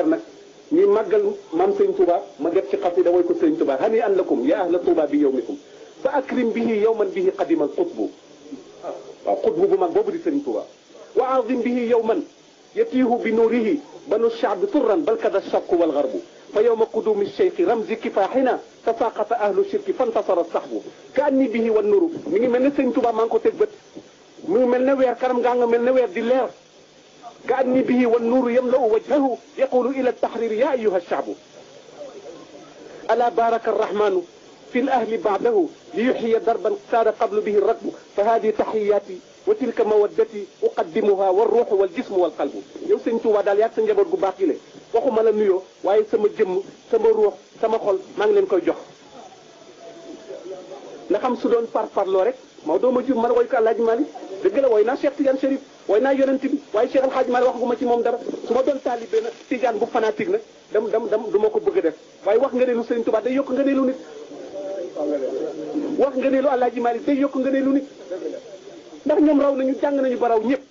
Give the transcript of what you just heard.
nag ñuy màggal maam sëñ Touba ma def ci xasida way ko sëñ Touba hani an lakum ya ahla Touba bi yawmikum fa akrim bihi yawman bihi qadimal qutbu waaw qutbu bu mag boobu di sëñ Touba wa azim bihi yawman yatiihu bi nuurihi banu shaabi turran bal kada shakku wal garbu fa yawma qudumi cheikhi ramzi kifaaxina tasaqata ahlu shirki fantasara saxbu ka anni bihi wan nuru mi ngi mel ne sëñ Touba maa ngi ko teg bët mu ngi mel ne weer kanam ngaa nga mel ne weer di leer ka anni bihi wan nuru yamlau wajhahu yaqulu ila tahrir ya ayuha shaabu ala baraka arrahmanu fi l ahli baadahu li yuxyiya darban saada qablu bihi rakbu fa hadi taxiyati wa tilka mawaddati uqaddimuha walruuxu waljismu walqalbu yow sëñ Touba daal yaag sa njaboot gu baax gi le waxuma la nuyoo waaye sama jëmm sama ruux sama xol maa ngi leen koy jox nga xam su doon parparloo rek Maodo ma jur man woy ko Alaaji Maalik dëgg la woy naa Cheikh Tidiane Chérif woy naa yonent bi waaye Cheikh Alhaaji Maalik waxaguma ci moom dara su ma doon taalibe nag Tidiane bu fanatique nag dam du ma ko bëgg a def waaye wax nga ne lu sëñ Touba day yokk nga ne lu nit wax nga ne lu Alaaji Maalik day yokk nga ne lu nit ndax ñoom raw nañu jàng nañu ba raw ñëpp